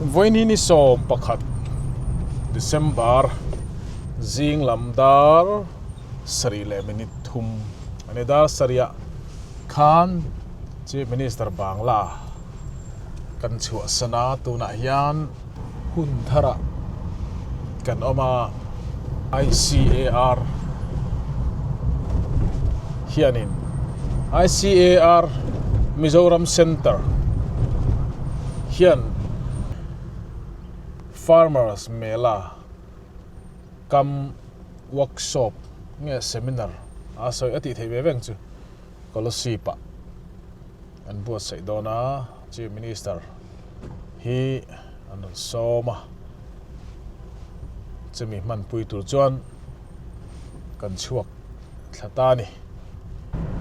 Vawiin ni 11 December zing lam dar sarih leh minute thum a ni. Dar sarihah khan Chief Minister Bangla kan chhuahsan a, tunah hian hun tharah kan awm a, ICAR hianin ICAR Mizoram Centre hian Farmers Mela kam workshop nge seminar a sawi a tih theih ve veng chu Kolasib ah an buatsaih dawn a, Chief Minister hi an rawn sawm a, chumi hmanpui tur chuan kan chhuak thla ta a ni.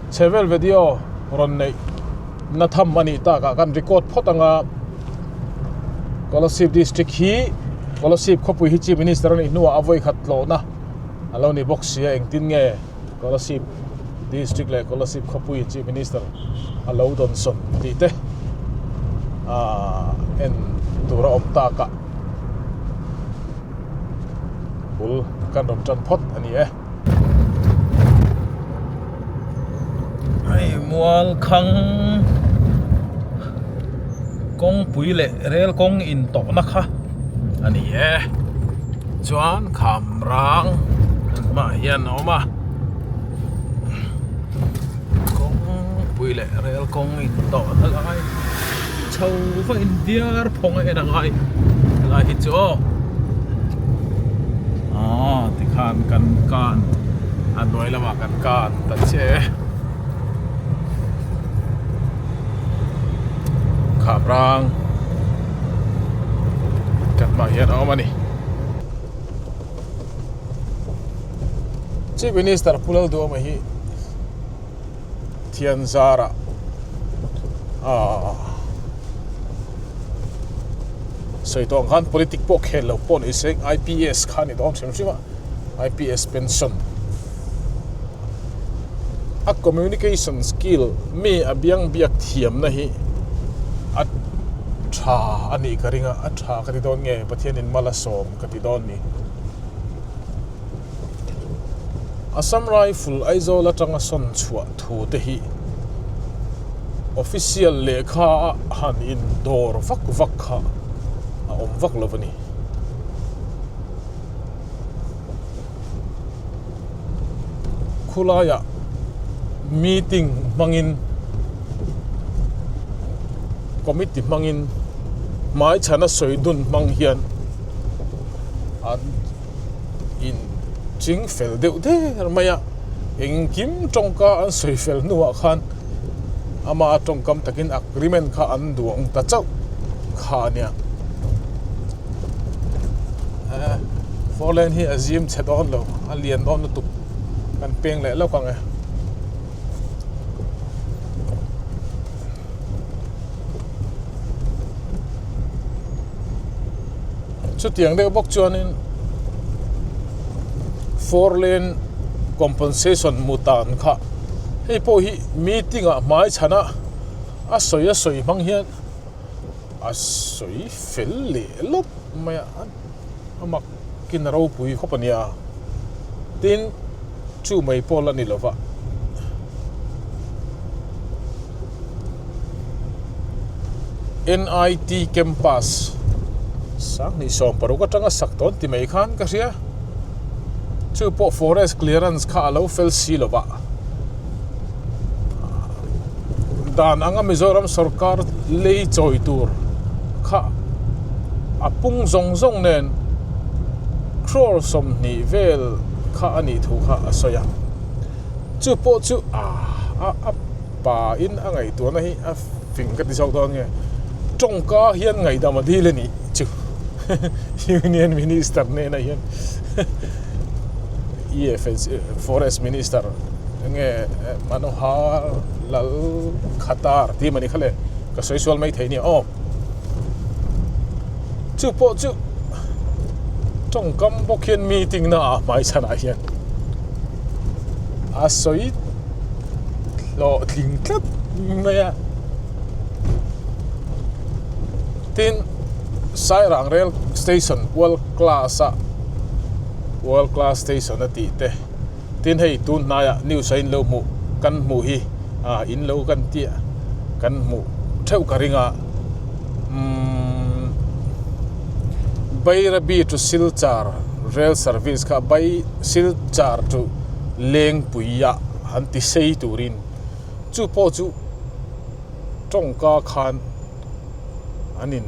Chhevel video rawn neih na tham a nih takah kan record phawt ang a, Kolasib District hi Kolasib khawpui hi Chief Minister a nih hnuah a vawikhat tlawhna a lo ni bawk si a, engtin nge Kolasib District leh Kolasib khawpui Chief Minister a lo dawnsawn tih te en tur a awm takah bul kan rawn tan phawt a ni e. Hei Mualkhang kawngpui leh rel kawng intawhna kha a ni e. Chuan Khamrang an hmaah hian a awm a kawngpui leh rel kawng intawhna lai chho va inviar phawng a en a ngai helai hi chu aw aw tikhan kan kan a hnuai lamah kan kan ta chiah e Khamrang kan hmaah hian a awm a ni. Chief Minister Pu Lalduhawma hi thian zarah aaa sawi tawh ang khan politic pawh khel lo pawh ni se IPS kha a ni dawn hrim hrim a IPS pension a communication skill mi a biang biak thiamna hi a tha a nih ka ring a a tha ka ti dawn nge Pathianin mal a sawm ka ti dawn ni. Assam Rifle Aizawl atanga sawn chhuah thu te hi official lehkha a han in dawr vak vak kha a awm vak lo a ni. Khulaiah meeting hmangin committee hmangin hmaichhana sawi dun hmang hian an in ching fel deuh der mai a engkim tawngka an sawi fel hnuah khan ama tawngkam takin agreement kha an duang ta chauh kha a nia eh four lane hi a zim chhe dawn lo a lian dawn lutuk kan peng leh lawk ang e. Chutiang deuh bawk chuanin four lane compensation mutan kha hei pawh hi meeting ah hmai chhan a a sawi a sawi hmang hian a sawi fel leh lawp mai a a mak kin a ropui khawp a nia tin chu mai pawh la ni lo va. NIT campus 2016 atanga sak tawn ti mai khan ka hria chu pawh forest clearance kha a lo fel si lo va dan anga Mizoram sorkar lei chawi tur kha a pung zawng zawng nen crore 20 vel kha a nih thu kha a sawi a chu pawh chu a a pa in a ngaihtuahna hi a fing ka ti zawk dawn nge tawngka hian ngaihdam a dil a nih chu Union Minister hnenah hian Forest Minister nge Manohar Lal Khattar tih mah ni kha le ka sawi sual mai thei nia aw chu pawh chu tawngkam bawk hian meeting na ah hmaichhanah hian a sawi hlawhtling tlat mai a tin. Sairang Rail Station World Class a World Class Station a tih te tin hei tun hnaiah news a in lo hmuh kan hmuh hi ah in lo kan tih kan hmuh theuh ka ring a umm Bairabi to Silchar Rail Service kha Bai Silchar to Lengpuia han ti sei turin chu pawh chu tawngka khan an in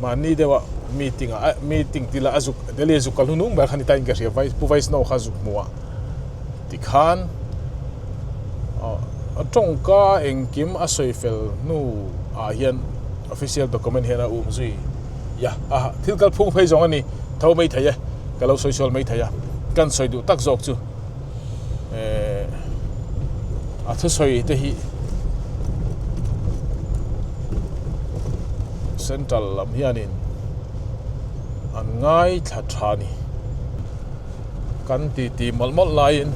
mahni deuh a meeting ah meeting tila a zuk Delhi a zuk kal hnung ber kha ni ta in ka hria vai Pu Vaishnaw kha a zuk hmu a tikhan a tawngka engkim a sawi fel hnu ah hian official document hian a um zui ya a thil kal phung phei zawng a ni tho mai thei e ka lo sawi sual mai thei a kan sawi duh tak zawk chu. Eh a thusawi te hi central lam hianin an ngaithla tha a ni kan titi mawlh mawlh laiin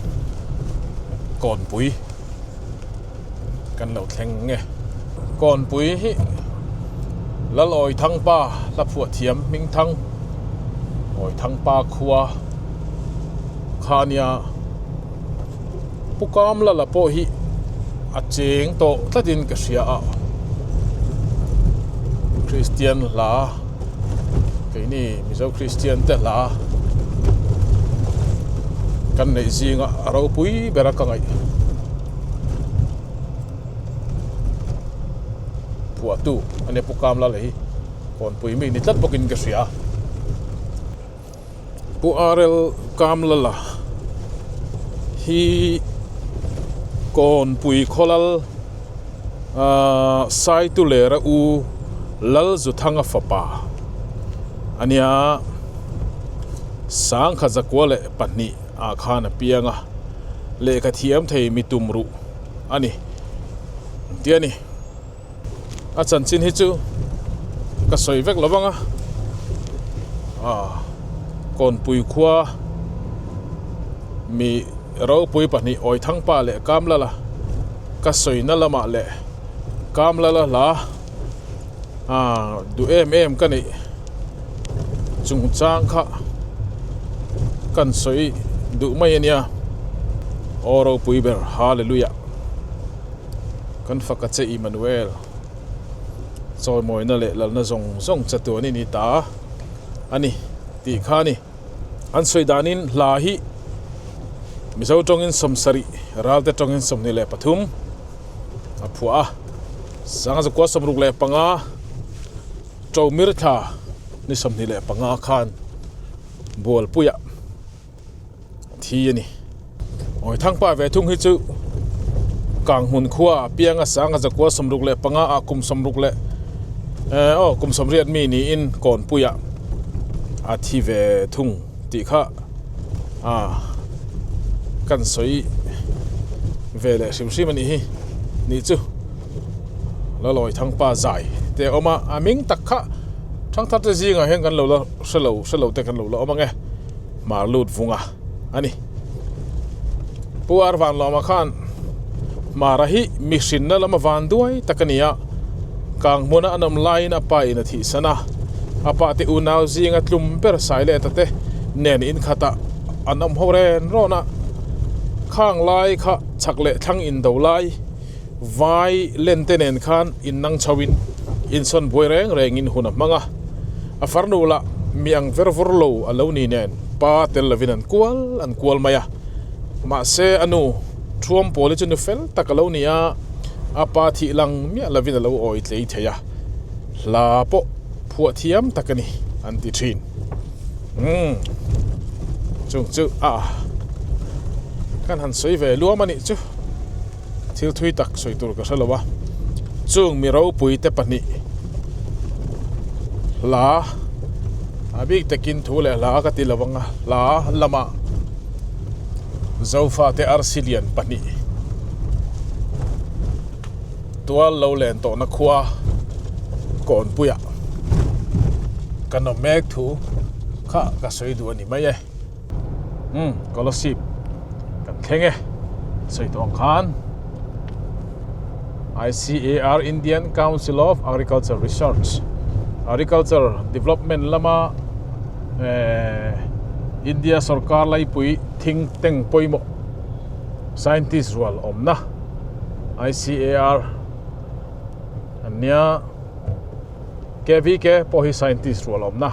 kawnpui kan lo thleng nge kawnpui hi Lalawithangpa hla phuah thiam hmingthang Awithangpa khua. Kha nia Pu Kamlala pawh hi a cheng tawh tlatin ka hria a, Kristian hla keini Mizo Kristian te hla kan neih zinga a ropui ber a ka ngaih phuahtu a nia Pu Kamlala hi kawnpui mi ni tlat bawkin ka hria. Pu RL Kamlala hi Kawnpui khawlal ahh Saitulera u Lalzuthanga fapa a nia Sangkha zakua leh pahnih ah khan a piang a lehkha thiam thei mi tum ruh a ni tih a ni. A chanchin hi chu ka sawi vek lo vang a ah kawnpui khua mi ropui pahnih Awithangpa leh Kamlala ka sawina lamah leh Kamlala hla ah duh em em ka neih chungchang kha kan sawi duh mai a nia aw ropui ber Hallelujah. Kan fak a che Immanuel, chawimawina leh lalna zawng zawng chatuan i ni ta a ni tih kha a ni. An sawi danin hla hi Mizo tawngin 70, Ralte tawngin 23 a phuah a, Sanga zakua 65 Ṭomir thla ni 25 khan Bualpuiah thi a ni. Awithangpa ve thung hi chu Kanghmun khua a piang a sang a zakua 65 ah kum 60 leh eh aw kum 80 mi niin Kawnpuiah a thi ve thung tih kha a kan sawi ve leh hrim hrim a nih hi nih chu Lalawithangpa zai te a awm a a hming tak kha thangthar te zingah hian kan lo la hrelo hrelo te kan lo la awm ang e. Hmar lut vunga a ni. Pu Arvanlawma khan Hmara hi mihrinna lama van duai tak a ni a, kang hmuna an awm laiin a pa in a thihsan a, a pa te unau zinga tlum ber Saileta te nen inkhatah an awm ho ren rawn a, khang lai kha chhak leh thlang indo lai vai len te nen khan innang chho in insawn buai reng reng in hun a hmang a, a farnu lah mi ang ver vur lo a lo ni nen pa tel lovin an kual an kual mai a, mahse a nu thuam pawl hi chu nu fel tak a lo ni a, a pa thih lang miah lovin a lo awi tlei thei a, hla pawh phuah thiam tak a ni an ti thin. Umm chung chu a kan han sawi ve luam a nih chu. Thil thui tak sawi tur ka hre lo a, chung mi ropui te pahnih hla a bik takin thu leh hla ka ti lo ang a, hla lamah Zofa te arsi lian pahnih tual lo len tawhna khua Kawnpuiah kan awm mek thu kha ka sawi duh a ni mai e. Umm Kolasib kan thleng e sawi tawh ang khan ICAR Indian Council of Agriculture Research Agriculture Development lama eh India sorkar laipui think tank pawimawh scientist rual awmna ICAR an nia KVK pawh hi scientist rual awmna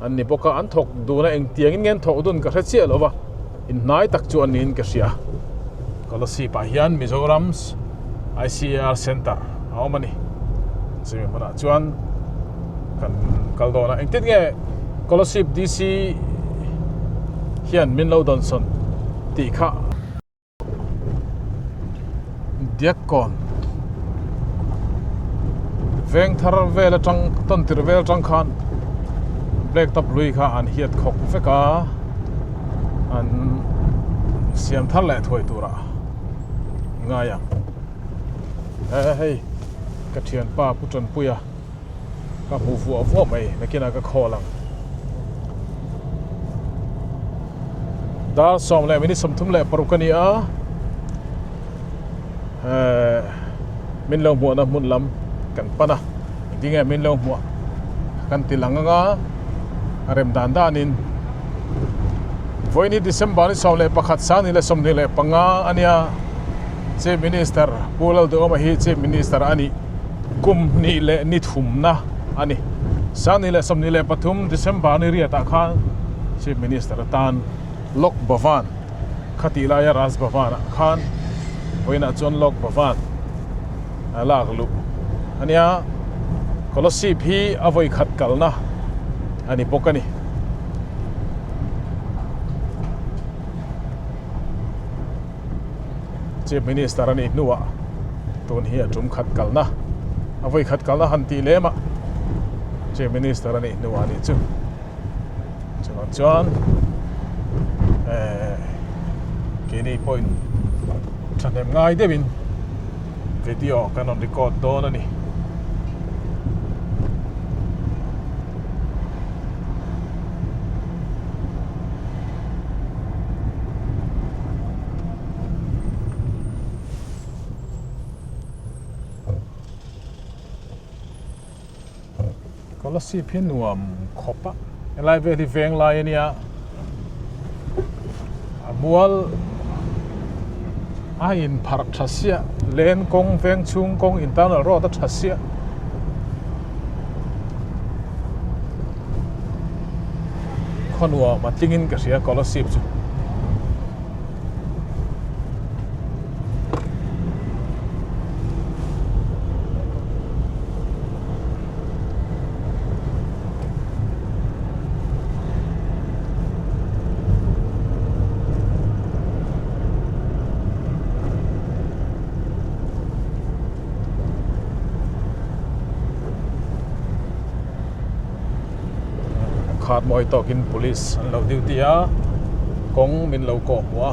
an ni bawk a an thawk dun a engtiangin nge an thawk dun ka hre chiah lo va inhnai tak chu an niin ka hria Kolasib ah hian Mizoram ICAR Centre a awm a ni chumi hmunah chuan kan kal dawn a engtin nge Kolasib DC hian min lo dawnsawn tih kha. Diakkawn veng thar vel atang tawn tirh vel atang khan black top lui kha an hiat khawk vek a an siam thar leh thuai turah ngai ang he hei ka thianpa pu Tanpuia ka hmu vuah vuah mai nakinah ka call ang dar sawm leh minute 36 a ni a eh min lo hmuahna hmun lam kan pan a engtin nge min lo hmuah kan ti lang anga a rem dan danin vawiin hi December ni 11 2025 a nia Chief Minister Pu Lalduhawma hi Chief Minister a nih. Kum hnih leh ni thumna a ni. 2023 December ni riatah khan Chief Minister atan Lok Bhavan khatih laia Raj Bhavan ah khan vawiinah chuan Lok Bhavan a lak luh a nia. Kolasib hi a vawi khat kalna a ni bawk a ni. Chief Minister a nih hnuah tun hi a tum khat kalna a vawi khat kalna han tih lem a Chief Minister a nih hnuah a nih chu chuvang chuan eh keini pawhin thahnem ngai deuhin video kan rawn record dawn a ni. Kolasib hi nuam khawp a helai vel hi veng lai a nia a mual a inpharh tha siah leng kawng veng chhung kawng internal road a tha siah. Khaw nuam a tlingin ka hria Kolasib chu. Khat mawi tawkin police an lo duty a kawng min lo kawh hmuh a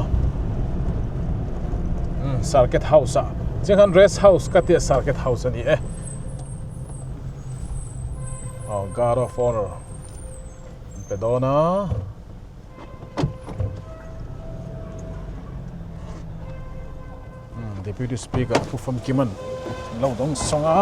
umm circuit house ah chiang khan rest house ka tia circuit house a ni e aw guard of honour an pe dawn a. Deputy Speaker Pu Famkiman an lo dawng sawng a.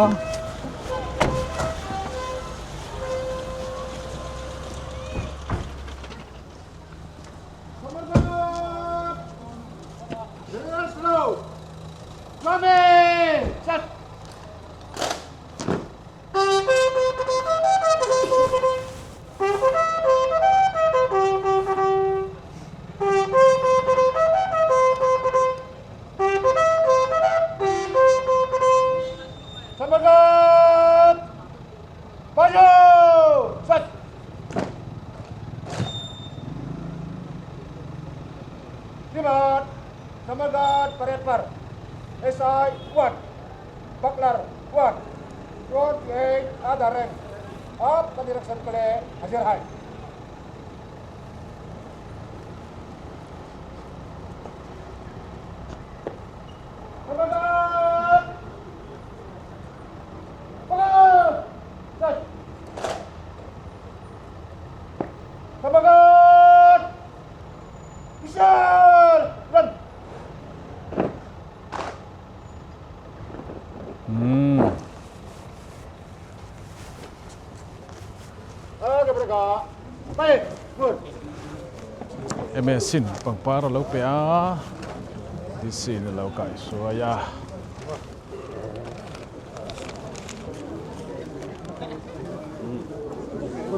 MS in pangpar a lo pe a, DC in a lo kaihhruai a.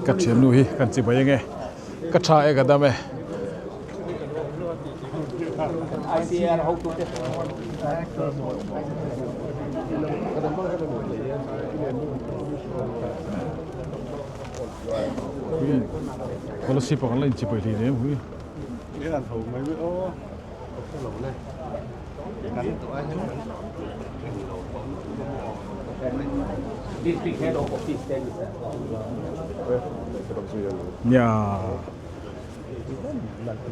Ka thiannu hi kan chi mai ange, ka tha e ka dam e. Policy pawh kan la inchipai hlei nem hui. Nia.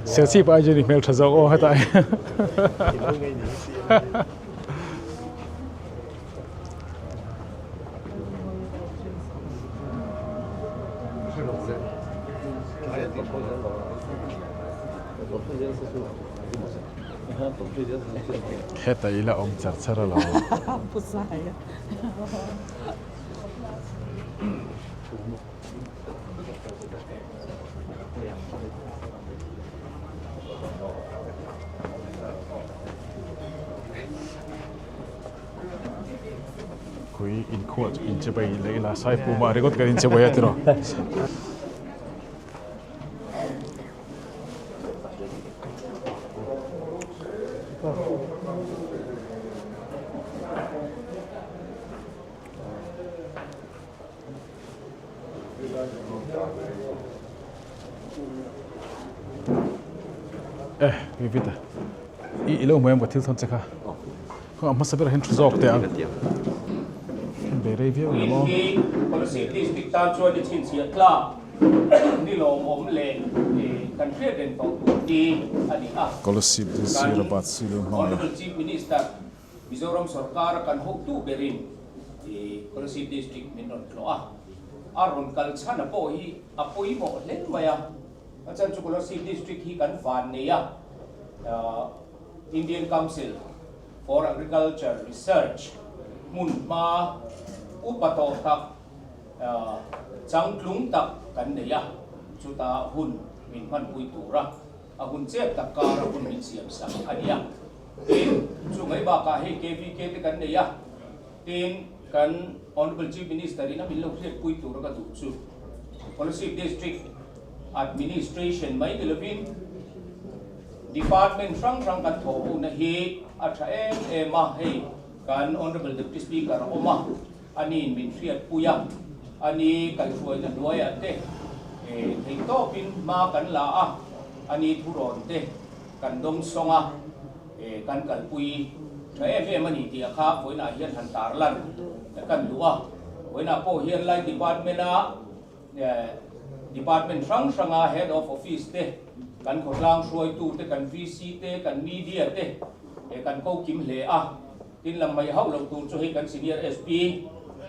Serchhip ai chuan i hmeltha zawk aw hetah hian. Heta ila awm char char alo. Khui inkhuah chu inchibai leh ila Saipuma ringawt kan inchibai a tiraw. Eh, Vivita. I ilo hmuh em ka thil thawn che kha. Khaw a hmasa berah hian thu zawk teh ang. Be rei viau lo maw. Hi Kolasib District tan chuan i chhinchhiah tlak ni lawmawm leh kan hriat reng tawh tur hi a ni a. Kolasib District Rabat Silu hmang a. Honourable Chief Minister Mizoram sorkara kan hotu berin Kolasib District min rawn tlawh a, a rawn kal chhan a pawh hi a pawimawh hle mai a, a chan chu Kolasib District hi kan van nei a, Indian Council for Agriculture Research hmun hma upa tawh tak changtlung tak kan nei a, chuta hun min hmanpui tura a hun chep tak kara hun min siam sak a ni a. Tin, chu mai bakah hei KVK te kan nei a, tin kan Honourable Chief Minister in a min lo hriatpui tura ka duh chu Kolasib District Administration mai ni lovin Department hrang hrang kan thawh hona hi a tha em em a, hei kan Honourable Deputy Speaker a awm a, aniin min hriatpui a, ani kaihhruaina hnuaiah te theihtawpin hma kan la a, ani thurawn te Kan dawng sawng a, kan kalpui tha em em a ni tih a kha vawiinah hian han tar lan kan duh a. Vawiinah pawh hian lai department a department hrang hranga head of office te, kan khawtlang hruaitu te, kan VC te, kan media te kan ko kim hle a. Tin lam mai hauh loh tur chu hei kan senior SP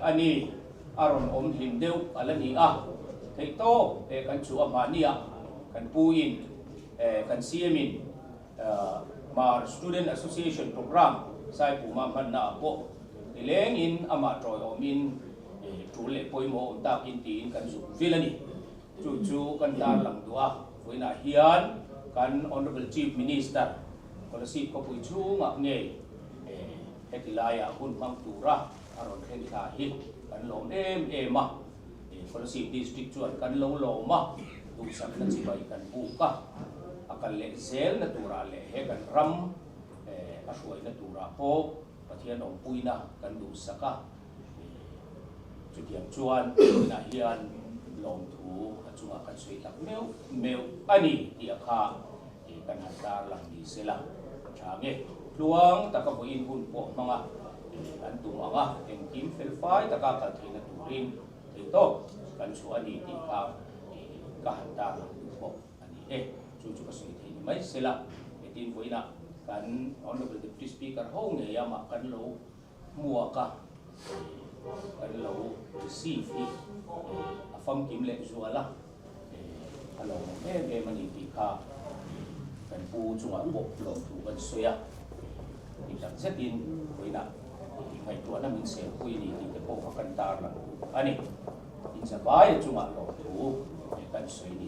a ni, a rawn awm hlim deuh a la ni a. Theihtawp kan chu a mahnia kan pu in Kan CM in Hmar Student Association Programme Saipuma hmanna ah pawh nileng in amah tawiawm in tul leh pawimawh awm tak in tiin kan zuk vil a ni. Chu chu kan tarlang duh a, vawiinah hian kan Honourable Chief Minister Kolasib khawpui chhungah ngei heti laiah hun hmang tura a rawn thleng thla hi kan lawm em em a. Kolasib District chuan kan lo lawm a, duhsakna chibai kan buk a, a kal leh zelna turah leh he kan ram a hruaina turah pawh Pathian awmpuina kan duhsak a, chutiang chuan tunah hian lawmthu a chungah kan sawi tak meuh meuh a ni tih a kha kan han tarlang ni sela tha nge. Tluang taka vawiin hun pawh hmang a, an tum ang a, engkim felfai taka kal theihna turin theihtawp kan chhuah a ni tih kha ka han tarlang duh bawk a ni e. Chu chu ka sawi thei ni mai sela, hetin vawiinah kan Honourable Deputy Speaker ho ngei amah kan lo hmuak a, kan lo receive hi a famkim leh zual a. A lo awm em em a ni tih kha kan pu chungah pawh lawmthu kan sawi a, ti tak zetin vawiinah ngaihtuahna min serpui a ni tih te pawh kha kan tarlang a ni. Inzavaia chungah lawmthu.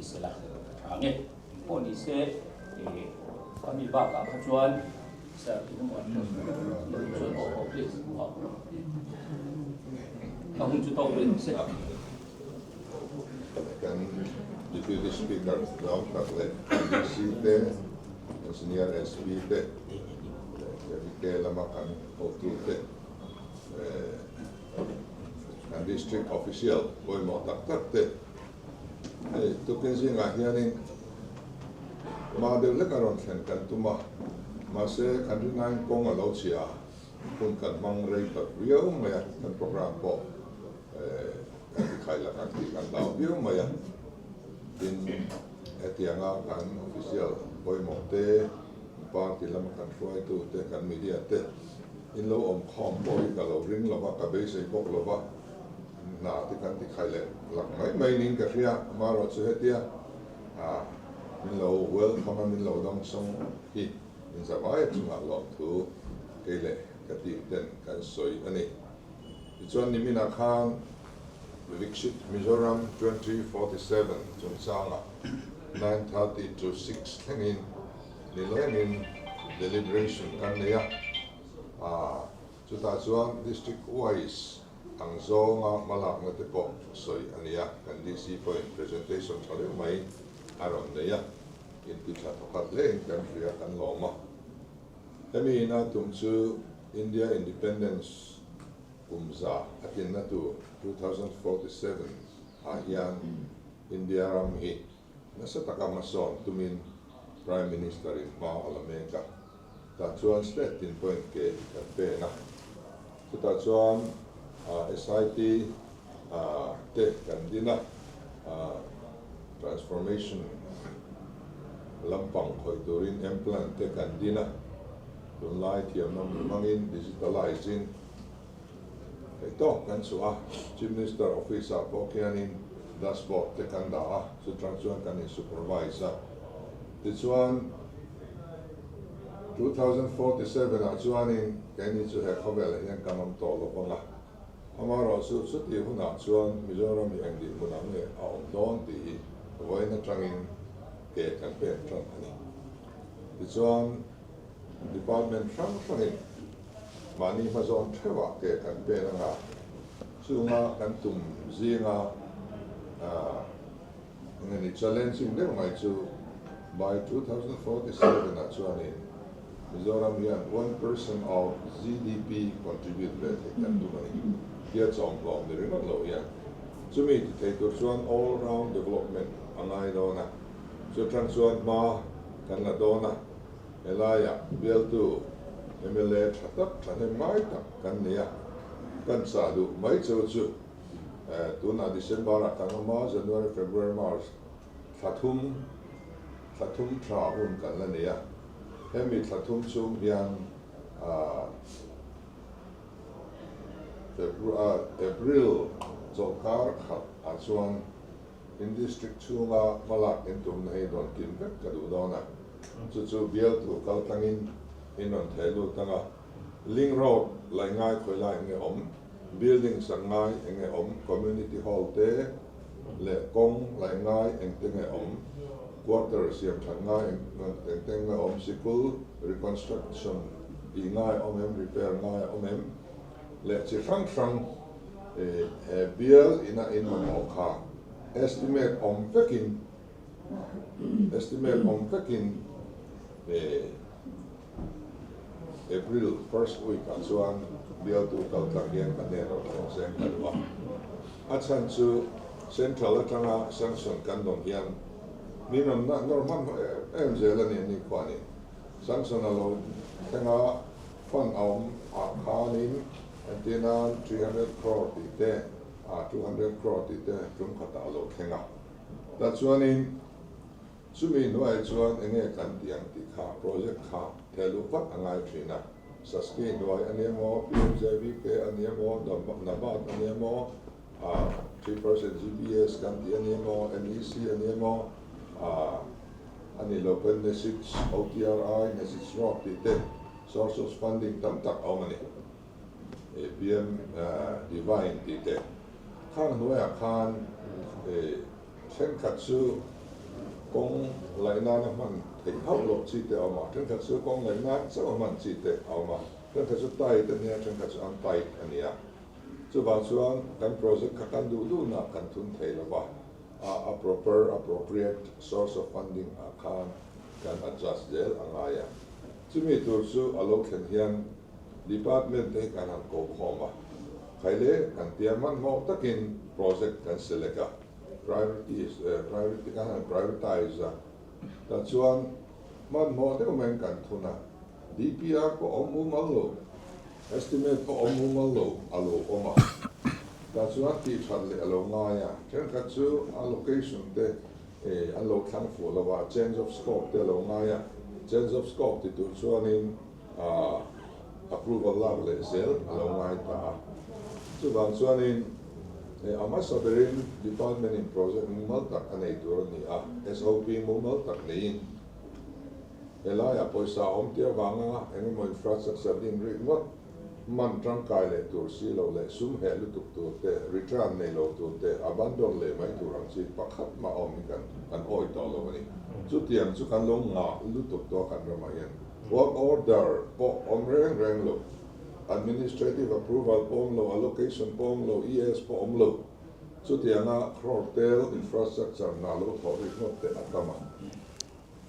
ni se la a tha ang e. Pawh ni se ka mi bakah kha chuan Sir engemaw an chuan aw aw please aw ka hun chu tawk rih se. Kan Deputy Speaker Ram tak leh DC te, kan Senior SP te leh KVK lama kan hotu te kan District Official pawimawh tak tak te Hei tukin zingah hianin mah deuh hlek a rawn thlen kan tum a, mahse kan ringain kawng a lo chhia a, hun kan hmang rei tak viau mai a, kan programme pawh kan ti khai lak ang tih kan hlau viau mai a. Tin, hetianga kan official pawimawh te, party lama kan hruaitu te, kan media te in lo awm khawm pawh hi ka lo ring lo va, ka beisei bawk lo va. Hna te kan ti khai leh lak mai mai niin ka hria, amaherawhchu hetia min lo welcome a min lo dawngsawng hi inzavaia chungah lawmthu kei leh ka team ten kan sawi a ni. Tichuan niminah khan Viksit Mizoram 2047 chungchangah 9:30 to 6 thlengin nilengin deliberation kan nei a, chutah chuan district wise Ang zawnga hmalakna te pawh sawi a ni a, kan DC pawhin presentation tha deuh mai a rawn nei a, inti tha thawkhat hlein kan hria kan lawm a. Hemi ina tum chu India Independence kum za a tlinna tur 2047 ah hian India ram hi nasa taka hmasawn tumin Prime Minister in hma a la mek a. Tah chuan state tin pawhin ke kan pen a, chutah chuan SIT te kan din a, transformation lampang khawih turin M-plan te kan din a, tunlai thiamna hmangin digitalize in theih tawk kan chhuah a, Chief Minister office ah pawh khianin dashboard te kan dah a, chutang chuan kan in supervise a, tichuan 2047 ah chuanin keini chu he khawvelah hian kan awm tawh lo vang a, amaherawhchu chutih hunah chuan Mizoram hi eng dinhmunah nge a awm dawn tih hi vawiin atangin ke kan pek tan a ni. Tichuan Department hrang hrangin mahni hmazawn theuhah ke kan pen anga chunga kan tum zinga Eng nge ni challenging deuh mai chu by 2047 ah chuanin Mizoram hian 1% of GDP contribute ve theih kan tum a ni. Tia chawmhlawm ni ringawt lo hian chumi ti thei tur chuan all round development a ngai dawn a, chu atang chuan hma kan la dawn a, helaiah bialtu mla tha tak thahnem ngai tak kan nei a, kan chah duh mai cheu chu. Tunah December ah kan awm a, January, February, March thla thum, thla thum tha hun kan la nei a. Hemi thla thum chhung hian February, April chawlhkar khat ah chuan in district chhunga hmalak in tumna hi rawn kin vek ka duh dawn a. Chu chu bialtu kal tlangin in rawn theh lut ang a. Link road laih ngai khawi lai enge awm, building sak ngai enge awm, community hall te leh kawng laih ngai engte nge awm, quarter siam that ngai engte nge awm, sikul reconstruction tih ngai awm em, repair ngai awm em leh chi hrang hrang he bial ina in mamawh kha estimate awm vekin estimate awm vekin April first week ah chuan bialtu kal tlang hian ka hnen rawh thleng seng ka duh a. A chhan chu Central atanga sanction kan dawn hian min rawn nawr hman hmawh em em zel a ni a ni khuanin sanction a lo thleng a, fund a awm ah khanin entir nan 300 crore tih te, 200 crore tih te tum khatah a lo thleng a. Tah chuanin Chumi hnuaiah chuan enge kan tih ang tih kha project kha thehluh vat a ngai thin a. Saski hnuai a nia maw, PMJVK a nia maw, NABARD a nia maw, 3% GPS kan tih a nia maw, NEC a nia maw, a nih loh pawn NESIDS, OTRI, NESIDS Road tih te source of funding tam tak a awm a ni. PM Divine tih te khang hnuaiah khan thenkhat chu. Kawng laih nana hman theih hauh loh chi te a awm a, thenkhat chu kawng laih nan chauh a hman chi te a awm a, thenkhat chu tight a nia, thenkhat chu untight a nia. Chuvang chuan kan project kha kan duh duhna kan thun thei lo va, a proper, appropriate source of funding ah khan kan adjust zel a ngai a. Chumi tur chu a lo thlen hian department te hi kan han ko khawm a, khaile kan tia hmanhmawh takin project kan select a. Priorities, priority kan han prioritize a, tah chuan hmanhmawh deuh maiin kan thun a, DPR pawh awm mumal lo, estimate pawh awm mumal lo a lo awm a, tah chuan tih that leh a lo ngai a, thenkhat chu a location te an lo thlang fuh lo a, change of scope te a lo ngai a, change of scope ti tur chuanin approval lak leh zel a lo ngai ta a. Chuvang chuanin a hmasa berin department in project mumal tak a nei tur a ni a, SOP mumal tak neiin helaiah pawisa a awm tir avanga engemaw infrastructure din rik ngawt man tangkai leh tur si lo leh sum heh lutuk tur te, return nei lo tur te, abandon leh mai tur ang chi pakhat mah awm hi kan kan awi tawh lo a ni. Chutiang chu kan lo ngah lutuk tawh a kan ramah hian work order pawh awm reng reng lo. Administrative approval pawh awm lo, allocation pawh awm lo, ES pawh awm lo. Chutianga crore tel infrastructure hna lo thawh rik ngawt te a tam a.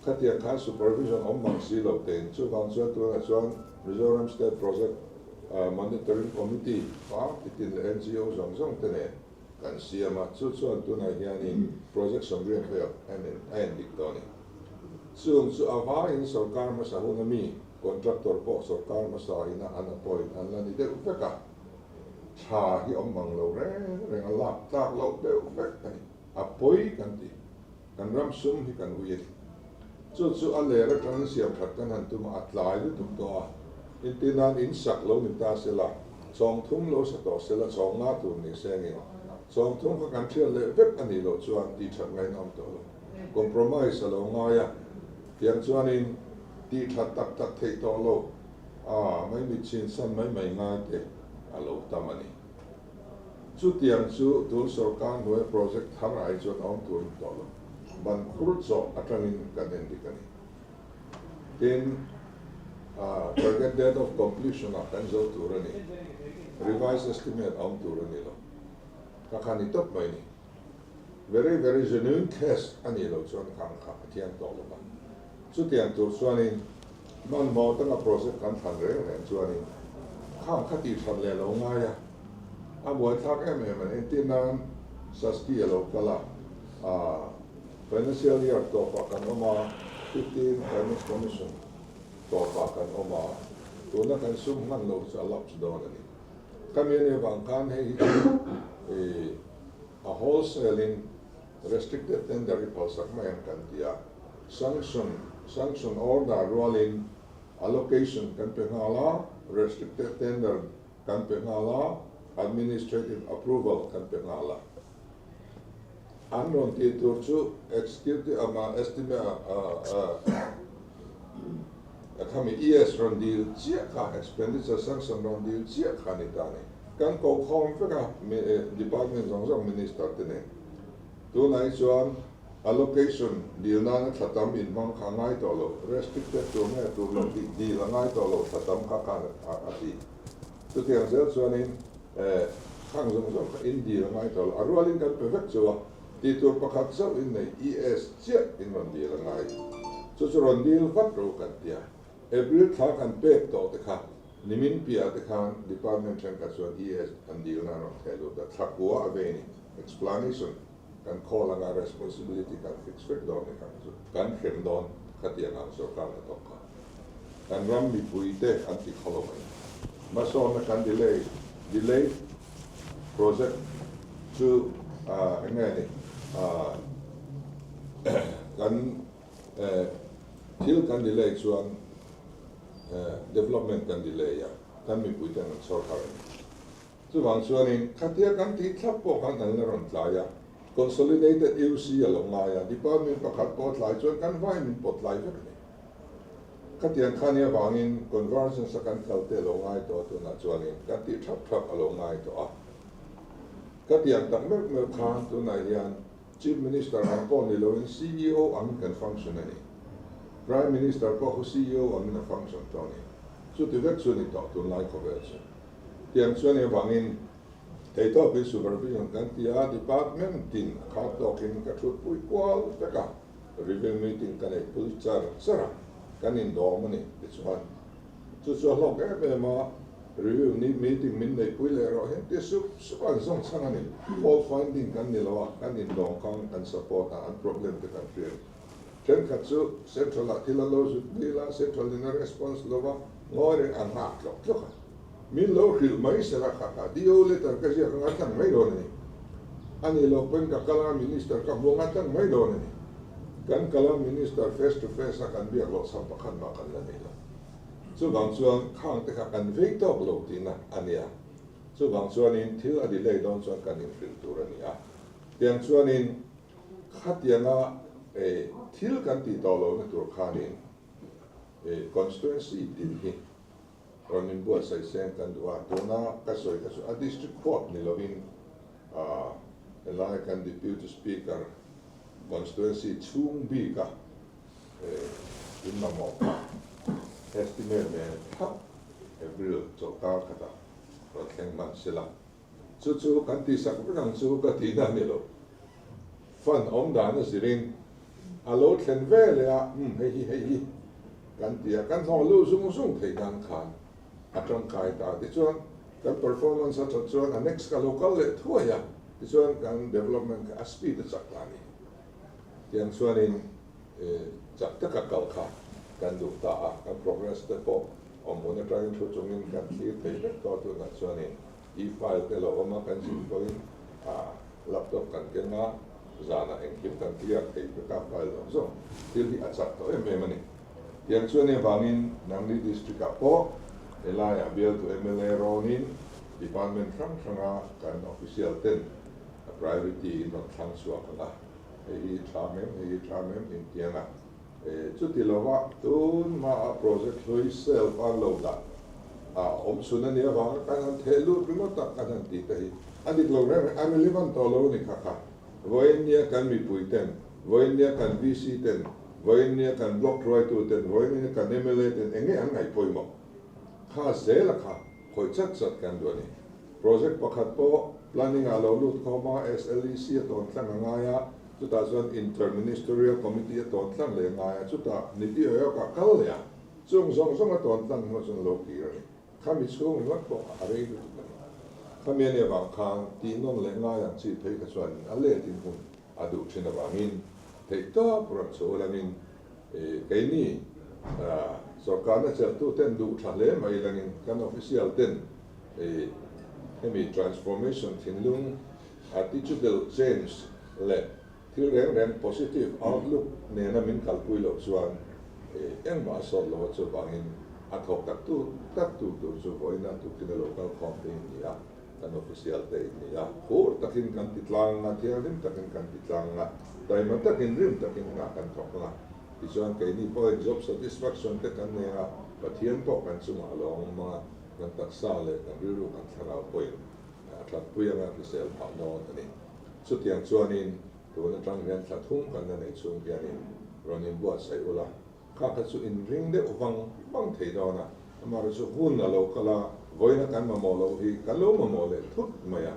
Khatiang khan supervision awm mang si lo tein chuvang chuan tunah chuan Mizoram State Project Monitoring Committee party tin leh NGO zawng zawng te nen kan siam a, chu chuan tunah hianin project sawmriat vel a endik dawn a ni. Chung chu a vaiin sorkar hmasa hun a mi Contractor pawh sorkar hmasa ina an appoint an la ni deuh vek a, tha hi awm mang lo reng reng a lak tlak loh deuh vek a ni. A pawi kan ti, kan ram sum hi kan ui a ni. Chu chu a ler atangin siam that kan han tum a, a tlai lutuk tawh a, inti nan in sak lo ni ta se la, chawng thum lo sa tawh se la, chawng nga tur ni sengin chawng thum kha kan thiat leh vek a nih loh chuan tih that ngaihna awm tawh lo. Compromise a lo ngai a, tiang chuanin tih that tak tak theih tawh lo a, mai mit chin san mai mai ngai te a lo tam a ni. Chutiang chu tun sorkar hnuai project thar ai chuan a awm tur ni tawh lo, ban khur chawh atangin kan en dik a ni. Tin, target date of completion ah kan zo tur a ni, revised estimate a awm tur a ni lo, ka kha ni tawp mai ni. Very very genuine case a nih loh chuan kha ang kha a thiang tawh lo va. Chutiang tur chuanin hmanhmawh taka project kan thlan reng reng chuanin kha ang kha tih that leh lo ngai a, a buaithlak em em a ni. Entir nan Sasti a lo kal a, financial year tawpah kan awm a, 15 Finance Commission tawpah kan awm a, tuna kan sum hman loh chu a lapse dawn a ni. Khami a nih avang khan hei hi chu ih a wholesale in restricted tender hi phalsak mai ang kan ti a, sanction sanction order rualin allocation kan pe nghal a, restricted tender kan pe nghal a, administrative approval kan pe nghal a. An rawn tih tur chu executive ama estimate a khami ES rawn dil chiah kha expenditure sanction rawn dil chiah kha ni ta ni. Kan ko khawm vek a department zawng zawng minister te nen. Tunah hi chuan allocation dil nana thla tam inhmang kha a ngai tawh lo, restricted tur nge tur lo tih dil a ngai tawh lo thla tam kha khan a ti. Chutiang zel chuanin khang zawng zawng kha in dil a ngai tawh lo, a rualin kan pe vek chu a, tih tur pakhat zauh in nei ES chiah in rawn dil a ngai. Chu chu rawn dil vat ro kan ti a, April thla kan pek tawh te kha nimin piah te khan department thenkhat chuan ES an dil nan rawn theh lut a, thla kua a vei ni, explanation kan call anga responsibility kan fix vek dawn ni kha chu kan hrem dawn khatiang ang sorkar hnathawk kha. Kan ram mipuite an ti khawlo mai. Hmasawnna kan delay, delayed project chu eng nge ni kan thil kan delay chuan development kan delay a, kan mipuiten an chhawr har a ni. Chuvang chuanin khatia kan tih thlap pawh khan an la rawn tlai a, Consolidated UC a lo ngai a, department pakhat pawh tlai chuan kan vai min pawt tlai vek a ni. Khatiang kha nia vangin convergence a kan kal te a lo ngai tawh a, tunah chuanin kan tih thap thap a lo ngai tawh a. Khatiang tak meuh meuh khan tunah hian. Chief Minister ang pawh ni loin ceo angin kan function a ni. Prime Minister pawh khu ceo angin a function tawh a ni. Chuti vek chu a ni tawh tunlai khawvel chu. Tiang chuan engvangin theihtawpin supervision kan ti a, department tin a khar tawkin ka thutpui kual vek a, review meeting ka neihpui char char a, kan indawm a ni tichuan chu chu a hlawk em em a, review ni meeting min neihpui leh erawh hian ti sup sup an zawng chhang a ni. Fault finding kan ni lo a, kan indawm kang kan support a, an problem te kan hria a ni. Thenkhat chu Central ah thil a lo zut dil a, Central in a response lo va, ngawi reng a nghak tlawk tlawk a. Min lo hrilh mai sela kha kha DO letter ka ziak anga tlang mai dawn a ni. A ni lo pawhin ka kal anga Minister ka hmu anga tlang mai dawn a ni. Kan kal a Minister face to face a kan biak loh chhan pakhat mah kan la nei lo. Chuvang chuan khang te kha kan vei tawk lo tihna a nia. Chuvang chuanin thil a delay dawn chuan kan inhrilh tur a ni a. Tiang chuanin Khatianga thil kan tih tawh lohna tur khanin constituency din hi rawn inbuatsaih seng kan duh a, tuna ka sawi kha chu a district court ni lovin helai kan deputy speaker constituency chhung bika in mamawh kha estimate nen thlap April chawlhkar khatah rawn thleng hman sela. Chu chu kan tihsak vek ang chu ka tihna a ni lo. Fund awm dan a zirin a lo thlen ve leh a, umm hei hi hei hi kan ti a, kan hlawh luh zung zung theih nan khan a tangkai ta. Tichuan kan performance a that chuan a next ka lo kal leh thuai a, tichuan kan development kha a speed a chak ta a ni. Tiang chuanin chak taka kal kha kan duh ta a, kan progress te pawh Awmhmun atangin thu chungin kan thlir thei vek tawh tunah chuanin e-file te lo awm a, kan zin pawhin laptop kan keng a, zanah engkim kan clear thei vek a, file zawng zawng thil hi a chak tawh em em a ni. Tiang chuan engvangin nangni district ah pawh helaiah bialtu mla rawnin department hrang hranga kan official ten a priority in rawn thlang chhuak ang a, hei hi tha mem, hei hi tha mem intiang a. Chuti lova tun hmaa project hlui self a lo dah a awm chhun a nih avanga kan han theh lut ringawt a kan han tih te hi a dik lo reng reng, a relevant tawh lo a ni kha kha. Vawiin nia kan mipui ten, vawiin nia kan VC ten, vawiin nia kan block hruaitu ten, vawiin nia kan mla ten eng nge an ngaih pawimawh kha zela kha khawih chat chat kan duh a ni. Project pakhat pawh planning ah lo lut khawm a, SLEC a tawn tlang a ngai a, Chutah chuan Inter-Ministerial Committee a tawn tlang leh ngai a, chutah Niti Aayog ah kal leh a, chung zawng zawng a tawn tlang hnuah chuan lo kir a ni. Khami chhung ringawt pawh a rei lutuk a ni. Khami a nih avang khan tih nawn leh ngai ang chi phei kha chuan a let in hun a duh thin avangin theihtawp rawn chhuah ulangin keini sorkarna chelhtu ten duh tha hle mai langin kan official ten hemi transformation thinlung Attitudal change leh thil reng reng positive outlook nena min kalpui loh chuan engmah a sawt lo a, chuvangin a thawk tak tu tak tu tur chu vawiina tukin a lo kal khawm te in ni a, kan official te in ni a, phur takin kan ti tlang a, thianghlim takin kan ti tlang a, taima takin rim takin hna kan thawk ang a, tichuan keini pawhin job satisfaction te kan nei ang a, Pathian pawh kan chungah a lo awm ang a, kan taksa leh kan rilru kan thlarau pawhin A thatpui anga hrisel phah dawn a ni. Chutiang chuanin tun atang hian thla thum kan la neih chhung hianin rawn inbuatsaih ula, kha kha chu inring deuh vang vang thei dawn a, amaherawhchu chu hun a lo kal a, vawiina kan mamawh loh hi kan lo mamawh leh thut mai a,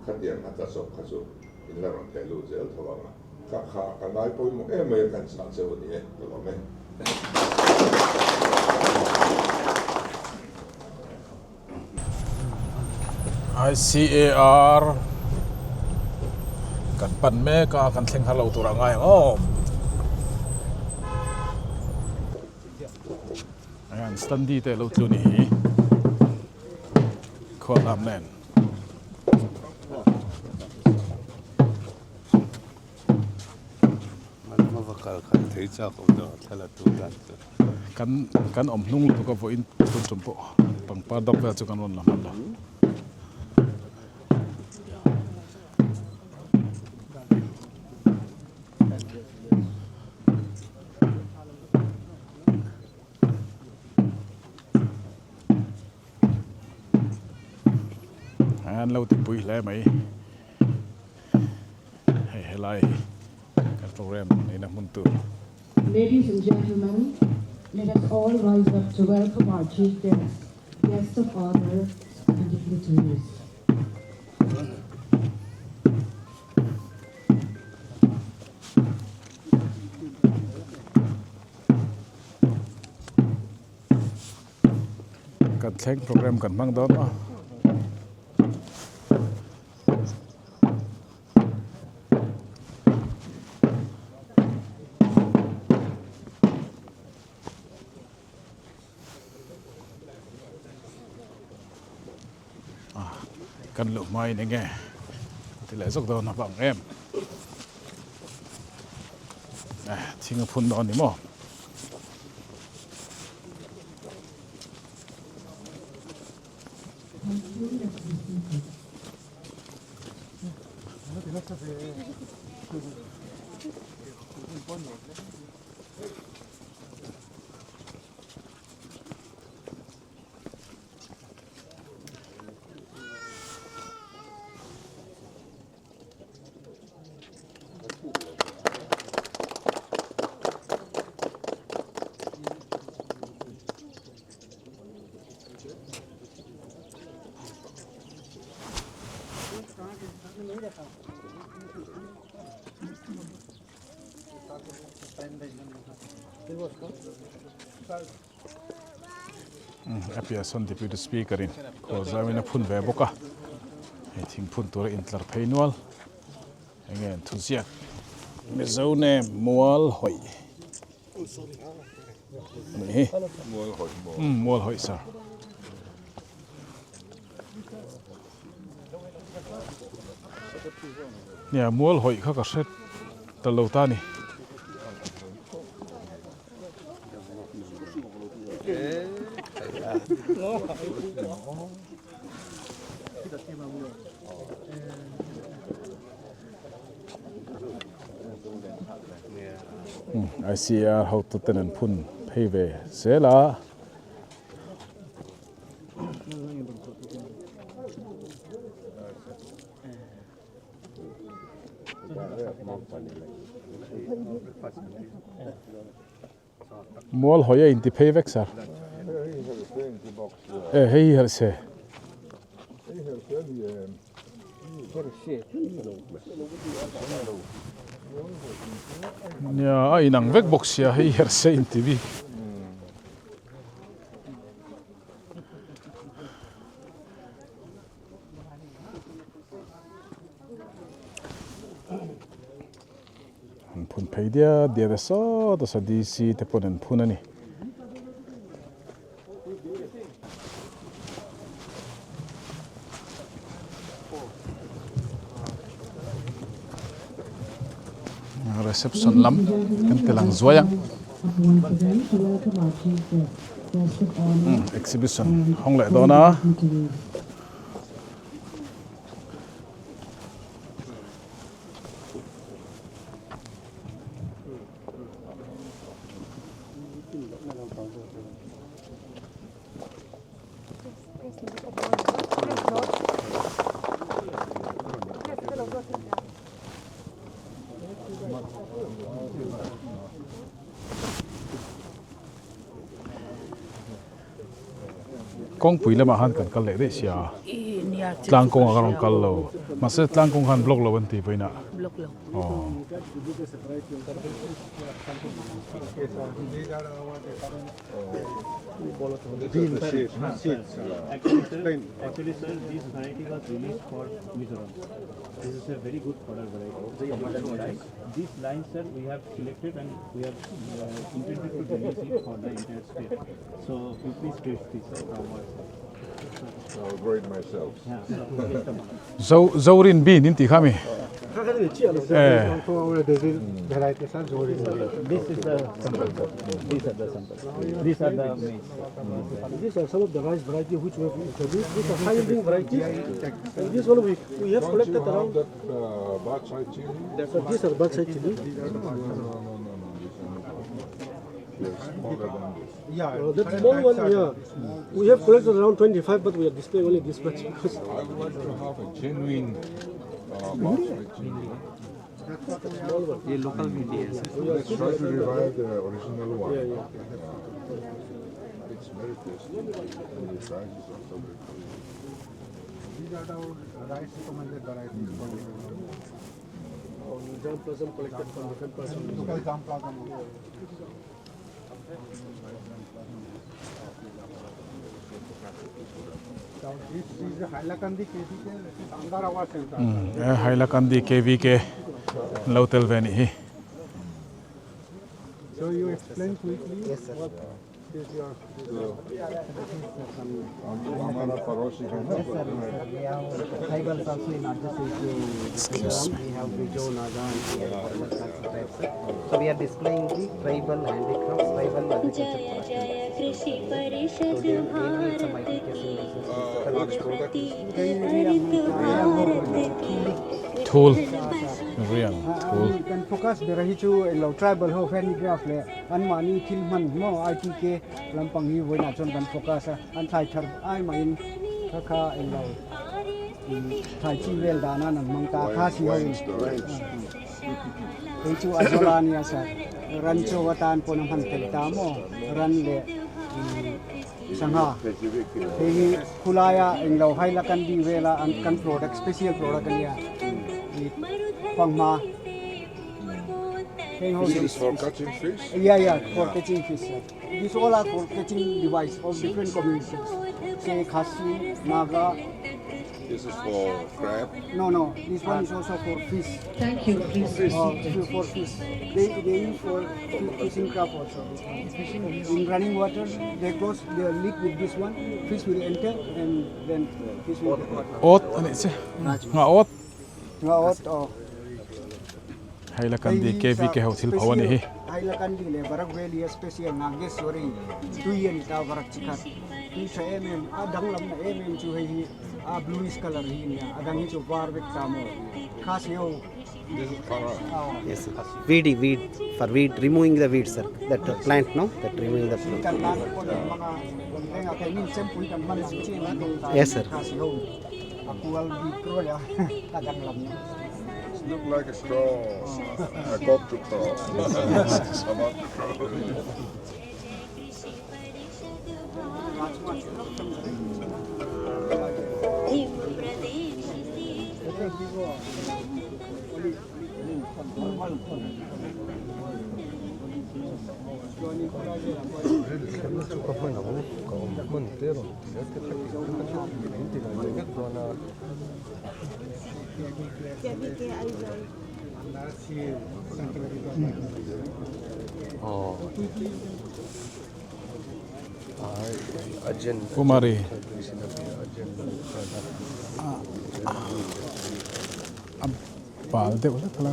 khatiang a tla chawp kha chu in la rawn theh lut zel tho ang a, kha kha ka ngai pawimawh em mai a kan chah cheu a ni e, ka lawm e. ICAR kan pan mek a kan thleng har lo tur a ngai ang aw ayan standee te lo tlu ni hi khual lam nen. Kan kan awm hnung lutuk a vawiin tun tum pawh pangpar dang vel chu kan rawn la hman lo. An lo tipui hle mai. Hei helai hi. Program neihna hmun tur. Ladies and gentlemen, let us all rise up to welcome our chief guest, guests of honour and dignitaries. Kan thleng program kan hmang dawn a. Kan luh hmain enge ti leh zawk dawn a bang em thing a phun dawn ni maw. A piah sawn deputy speaker in khaw zauin a phun ve bawk a hei thingphun tura intlar phei nual enge an thuziak Mizo name mual hawih. Ni hi. Mual hawih maw? Umm mual hawih sir. Nia mual hawih kha ka hre ta lo ta ni. ICAR hotu ten an phun phei ve zel a. Mual hawi a inti phei vek sir. E hei hi herh se. Nia a inang vek bawk sia hei herh se inti bik. An phun phei diat diat a sawt a DC te pawn an phun a ni. Reception lam kan ti lang zuai ang. Exhibition hawng leh dawn a. Kawngpui lamah khan kan kal leh daih sia tlang kawngah ka rawn kal lo mahse tlang kawng khan block lo an ti vawiinah aw. So you please taste this from our side. I'll grow it myself. Zo Zorin bean in tih kha mi? Eh. This is the sample. These are the sample. These are the maize. These are some of the rice variety which we have introduced. These are high yielding varieties. And this one we, we have Don't collected you have around. that uh, chili? So these are badsai chili. No, no, no, no, no. This one. They're smaller than this. Yeah, that small one, yeah. We have collected around 25, but we are displaying only this much because I would like to have a genuine uh, chili. Ye local bhindi hai sir. Let's try to revive the original one. Yeah, yeah. It's very tasty. And the price is also very good. These are the rice recommended varieties for the Germplasm collected from different parts of local germplasm. Now this is Hailakandi KVK, this is Andhra Center. Hailakandi KVK an lo tel ve anih hi. So you explain quickly Yes, sir. what is your हमारा पड़ोसी है ना Yes, sir. Sir, we have tribals also in adjacent to we have Bijo, Naga and we have other tribes, sir. So we are displaying the tribal handicrafts, tribal agriculture Jaya products. Jaya Krishi Parishad So they mainly it's a Bharat ITK की which product is प्रतीक हरित भारत की Thul कृषि पशु riang thul kan focus ber hi chu eng lo tribal ho handicraft leh anmahni thil hman maw ITK lampang hi vawiinah chuan kan focus a an thlai thar ai mahin kha kha eng lo thlai chi vel dana an hmang ta a kha si ho in hei chu a zawla ania sir ran chaw atan pawn a hman tel ta maw ran leh sangha hei hi khulaia eng lo Hailakandi vela an kan product special product ania ih fanghma heng ho This is for catching fish? Yeah, yeah, for catching fish. Sir. These all are for catching device of different communities. Say Khasi, Naga. This is for crab. No, no. This one is also for fish. Thank you. Please be seated. For fish. They use for fishing craft also. In running water, they close the lid with this one. Fish will enter and then fish will be caught. Awt anih che nga awt Nga awt oh. Hailakandi KVK ho thil pho anih hi. Hailakandi leh Barak Valley a special Nageswari tui a ni ta Barak chi khat tui tha em em a dang lam na em em chu hei hi a bluish colour hi ania a dang hi chu var vek ta maw kha si ho. This is Khara. Yes sir. Weed, weed for weed removing the weed sir. That plant no that removing the plant. Kan tan pawh an hmang a engah keini chempui kan hman ang chi an hmang ta Yes sir. Kha si ho a kual bik ruai a a dang lam na. Look like a straw, a cock to crow. About to crow. Him Pradesh से Kumari a bal deuh hlek hlek a.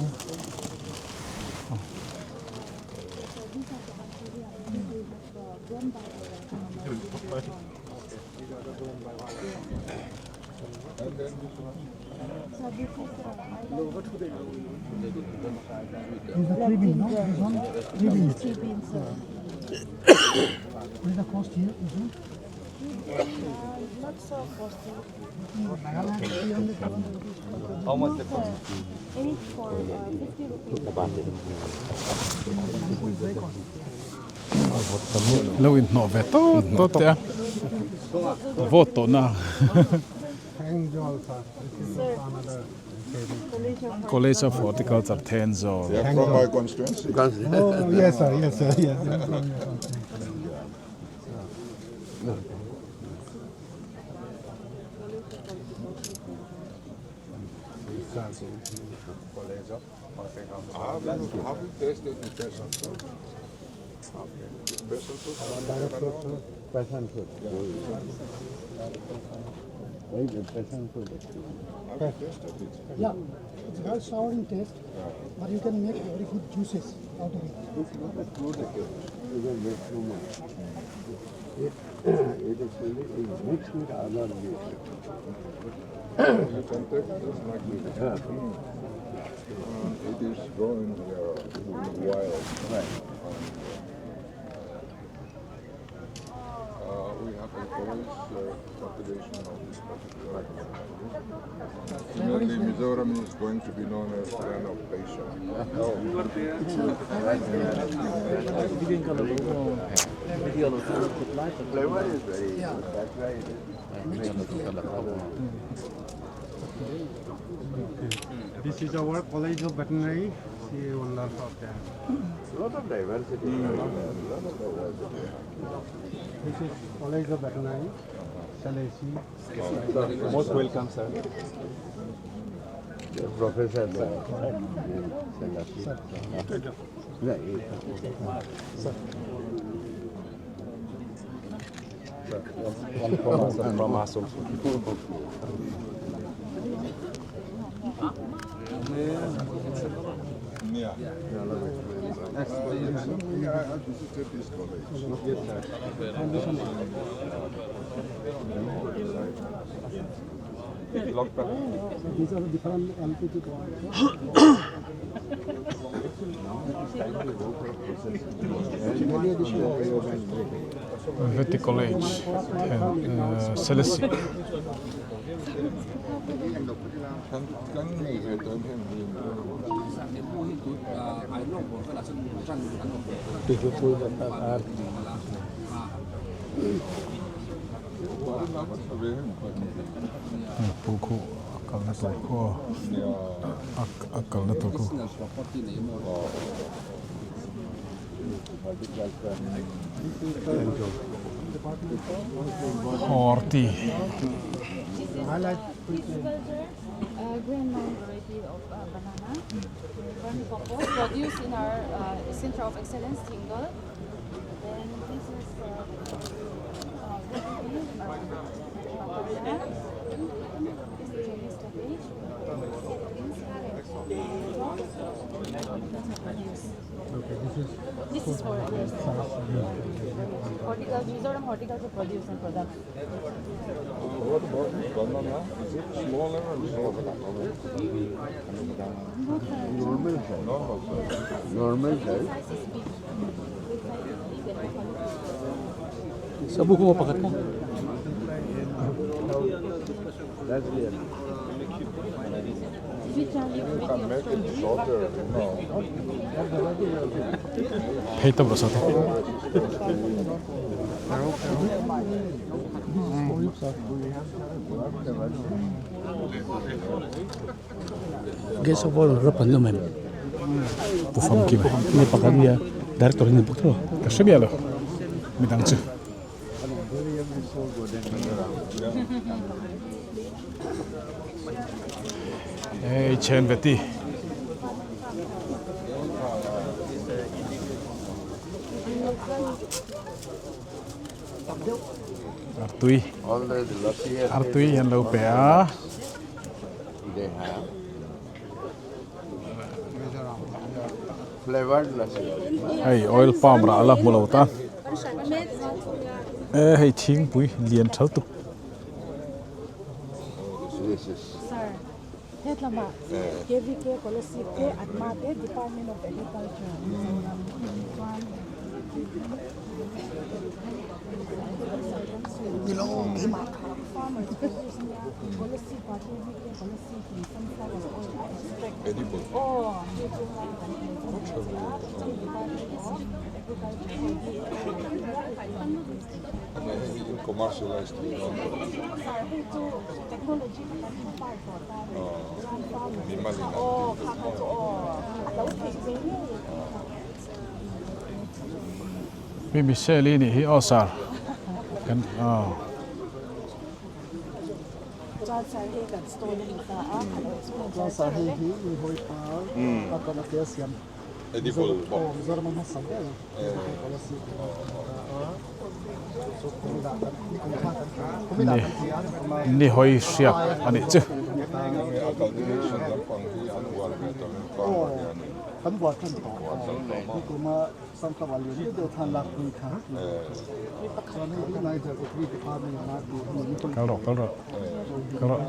Lo inhnawh ve tawt tawt teh a vote tawh na College of Horticulture Thenzawl. They are from my constituency. Oh yes sir, yes sir, yes. Have you tasted the passion fruit? Passion fruit? Passion fruit. Passion fruit. Have you tasted it? Yeah, it's very sour in taste, but you can make very good juices out of it. It's not a fruit actually. It is a vegetable. It actually is mixed with other leaves. You can take it just like this. It is growing here in the wild. Right. We have a college cultivation of this particular Similarly, Mizoram is going to be known as land of Asia. This is our College of Veterinary. See one lot of them. Lot of diversity. Lot of diversity. This is College of Veterinary, Salesi. Most welcome, sir. Professor One from us, from us also. Yeah. Yeah, I visited this college. Yes, sir. These are the different LPG Vety College then Selesih. Pu khu a kalna tur khu a a kalna tur khu. Horti. Okay, this is This is for yes. Horticulture, Mizoram horticulture produce and products. What about this banana? Is it smaller or smaller? Normal size. Normal size. Normal size. Size is big. Size is big and quality. Sabu ko pakat ka. That's clear. Which are You can make it shorter, no. Hei ta basa te. Guest of honor rapan lo mem. Pu fam kim. Ni pakhat nia director ni bawk tho. Ka hre miah lo. Midang chu. Hei chen ve ti. Artui. Artui an lo pe a. Hei oil palm rah la hmu lo ta. E hei thingpui lian thal tuk. Edible. Hei hi in commercialized tih dawn tawh. Mimal in an tih duh Mi Michelle i nih hi aw sir kan aw. Edible bawk. Ni hawi hriak a nih chu. Kal rawh kal rawh kal rawh.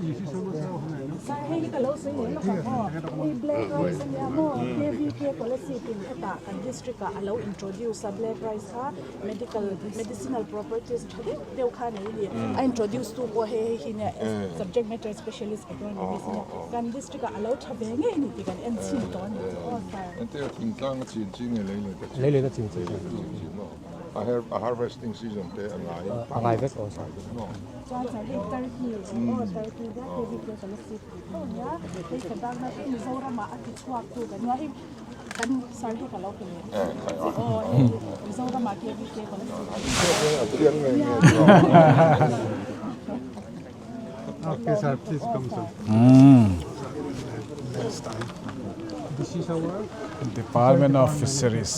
Sir, hei hi ka lo sawi leh lawk ang aw. Hei black rice ania maw? KVK Kolasib in hetah kan district ah a lo introduce a black rice kha medical medicinal properties tha deuh deuh kha nei a ni. A introduce tu pawh hei hei hi nia subject matter specialist agronomist ania. Kan district ah a lo tha ve ngei a ni tih kan en chhin tawh a ni chu aw sir. Entir thingtlang a chin chi nge lei leh ta chin? Lei leh ta chin chi. Chin chi maw? A harvesting season te a ngai. A ngai vek aw sir. Chuan sir hei Turkey aw Turkey nia KVK Kolasib tih tho ania. Hei ka dangna hi Mizoram ah a ti chhuak tu kan nia hei kan sir hi ka lo pe leh aw hei Mizoram ah KVK Kolasib nia. Okay sir please come sir. Next time. This is our Department of Fisheries.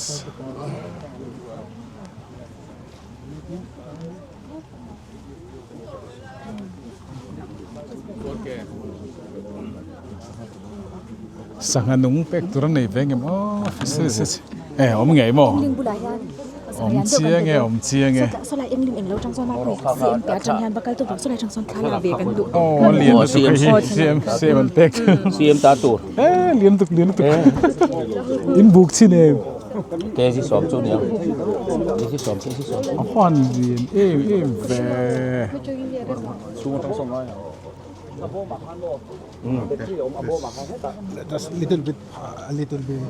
Sangha nung pek tur a nei ve ngem aw fisheries e awm ngei maw awm chiang e awm chiang e aw a lian lutuk hei hi CM CM an pek CM ta tur e lian lutuk lian lutuk in buk chhin em. Kg sawm chu nia kg sawm kg sawm a huan lian em em ve chhung atang sawn ngai Just little bit a little bit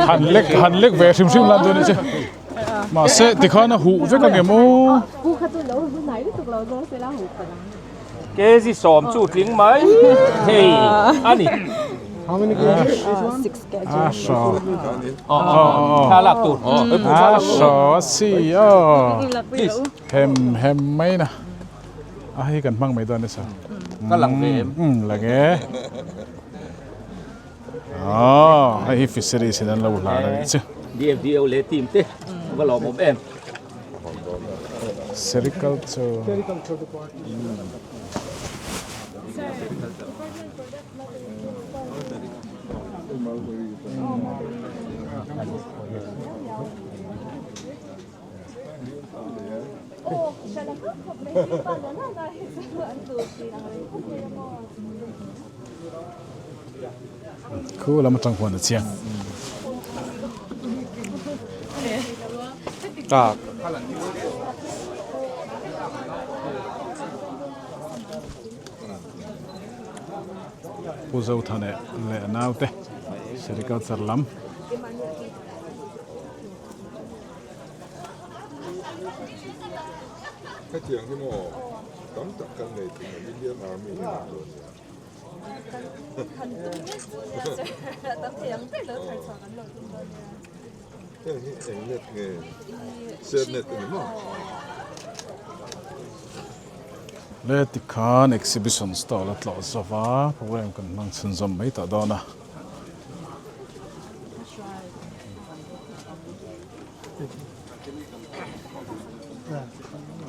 han lek han lek ve hrim hrim lan dawn a ni che mahse tikhan a huh vek ang em aw. Kg sawm chu tling mai thei a ni. A hraw Thla lak tur. A hraw a si aw hem hem mai na a hei kan hmang mai dawn nasa. Ka lang ve em? Um lang e. Aw hei hi fisheries in an lo hlan a nih chu. DFDO leh team te va lawmawm em. Sericulture. Khu lam atang huan a chiang. Tak. Pu Zothane leh a naute Sericulture lam. Hetiang hi maw tam tak kan nei thung a Indian Army hi an dawn nia. Heng hi eng net nge set net a ni maw? Le tikhan exhibition stall a tlawh zova program kan hmang chhunzawm mai tawh dawn a.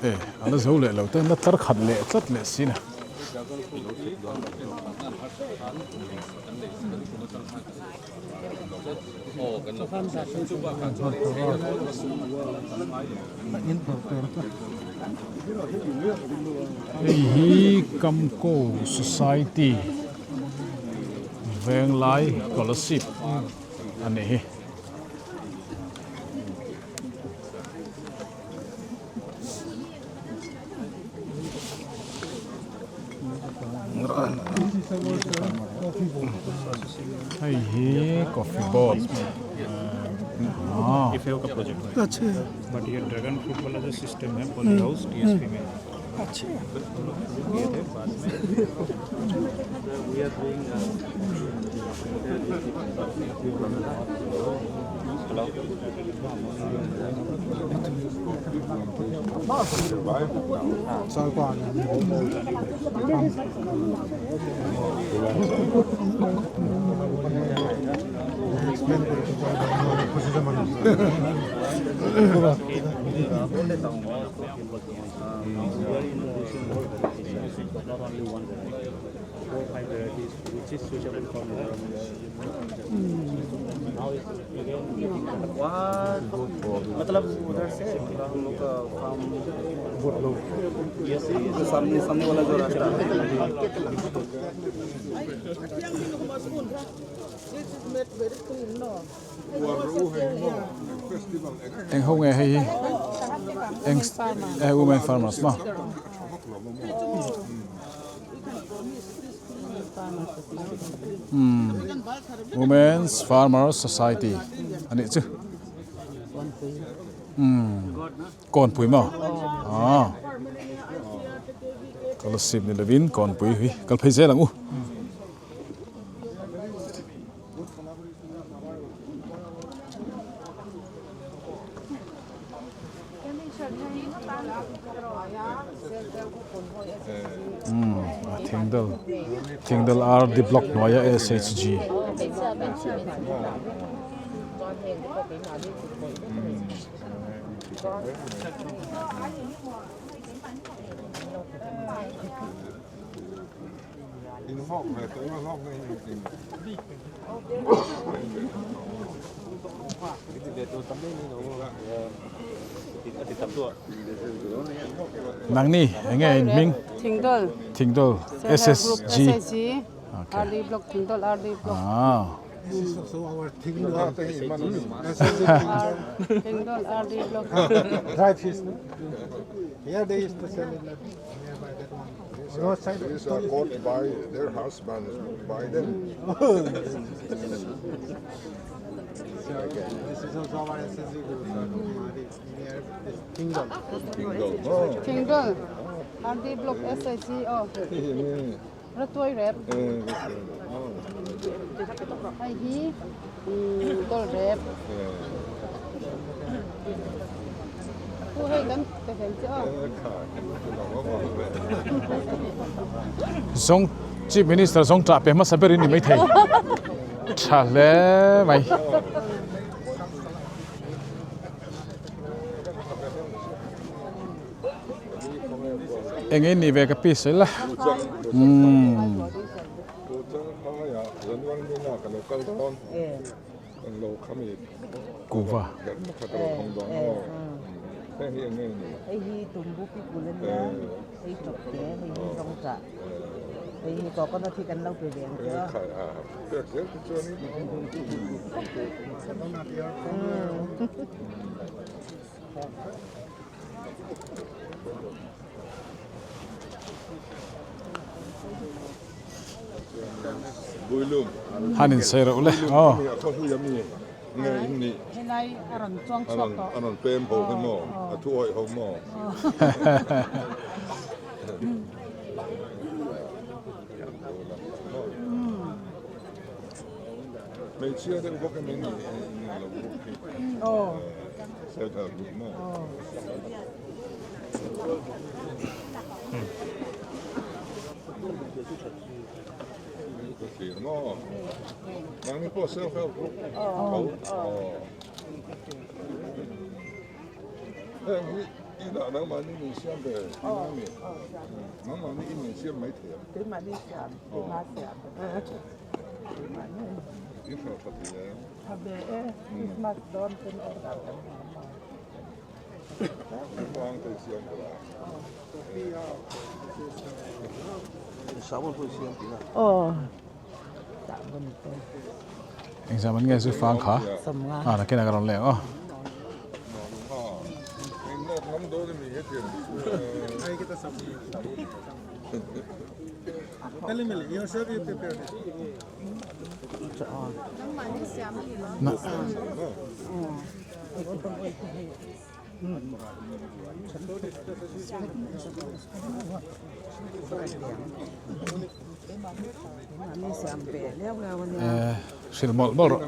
E a la zo leh lo te na tlar khat leh tlat leh si na. Hei hi Kamko Society Venglai Kolasib a ni hi. Hei hi coffee board मतलब उधर से थोड़ा हम लोग का farm yes जो सामने सामने वाला जो रास्ता है। Eng ho nge hei hi eng eh women farmers maw. Umm women's farmers society a nih chu umm kawnpui maw aaa scholarship ni lovin kawnpui hi kal phei zel ang u. Thingdal Thingdal RD block hnuaia SHG. Nangni enge in hming? Thingdol. Thingdol SSG. SSG. RD block Thingdol RD block. Ah. Thingdol RD block. Dry fish. No? Here they used to sell it like nearby that one. Roadside. These are caught by their husbands, by them. This is also our SSG group, sir. Near this Thingdol. Thingdol. Oh. Thingdol RD block SSG. Oh. Ratuai rep. Hei hi dol rep. Pu hei kan pe fel che aw. Zawng Chief Minister zawng tah pe hmasa ber in ni maithei. Tha hle mai. Eng in nih ve ka pi sawi la. Umm. Kuva. Han in sawi reuh le aw. Engzam an nge chu fang kha a nakin ah ka rawn leng aw. Hrilh mawlh mawlh rawh.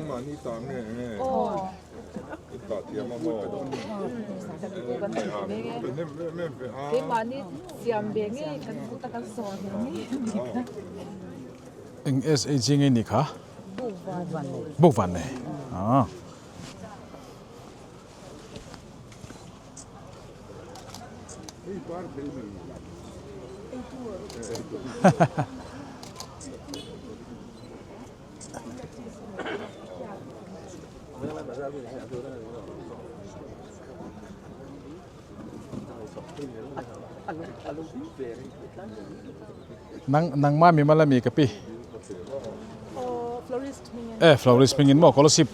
Eng SHG nge ni kha? Bukvan nei. Aa. Nang nangma mi mala mi ka pi. Eh florist hmingin maw scholarship.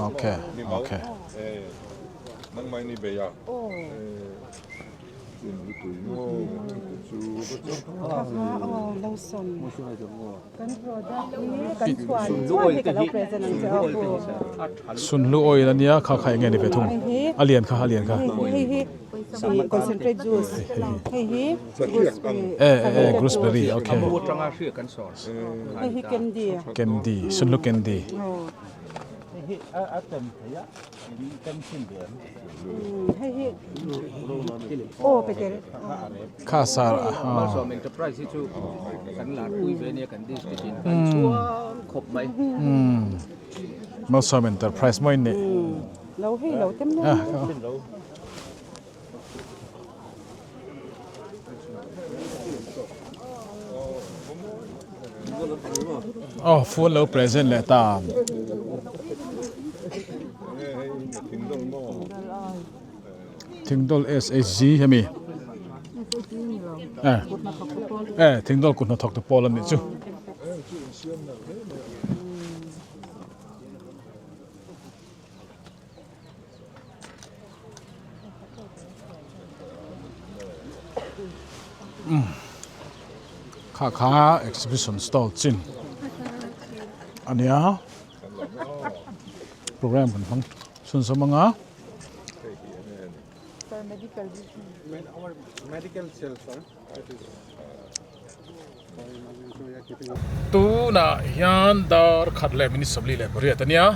Okay okay. Sunhlu oil ania kha kha enge ni ve thung a lian kha a lian kha eh eh gooseberry okay candy sunhlu candy. Kha sar Malsawm Enterprise mawi ni. Aw phone lo present leh ta. Thingdawl SHG hemi eh eh thingdawl kut hnathawk te pawl anih chu. Kha kha exhibition stall chin ania program kan hmang chhun zawm anga. Tunah hian dar khat leh minute 48 ania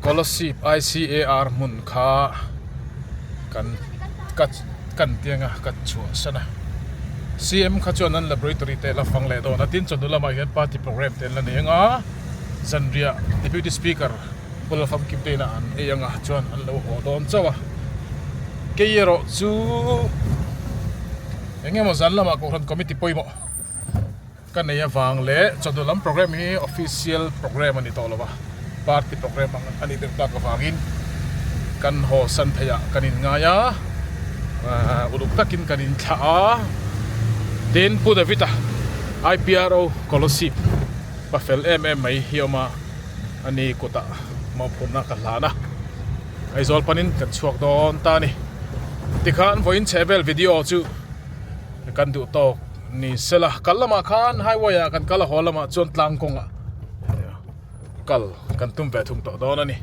Kolasib I_C_A_R hmun kha kan ka kan tianga ka chhuah san a C_M kha chuan an laboratory te la fang leh dawn a tin chawhnu lamah hian party program te an la nei anga zanriah deputy speaker bula famkim te inah an ei anga chuan an lo haw dawn chauh a kei erawh chu eng emaw zan lamah kohhran committee pawimawh ka nei avang leh chawhnu lam program hi official program a ni tawh lo a party program ang a nih deuh tak avangin kan haw san theih ah kan inngai a ahh uluk takin kan inthlah a tin Pu David a I_P_R_O Kolasib pa fel em em mai hi a awm a. Ani kutah mawhphurhna ka hlan a, Aizawl panin kan chhuak dawn ta a ni. Tikhan vawiin chheh vel video chu kan duh tawk ni sela, kal lamah khan highway ah kan kal a, haw lamah chuan tlang kawngah kal kan tum ve thung tawh dawn a ni.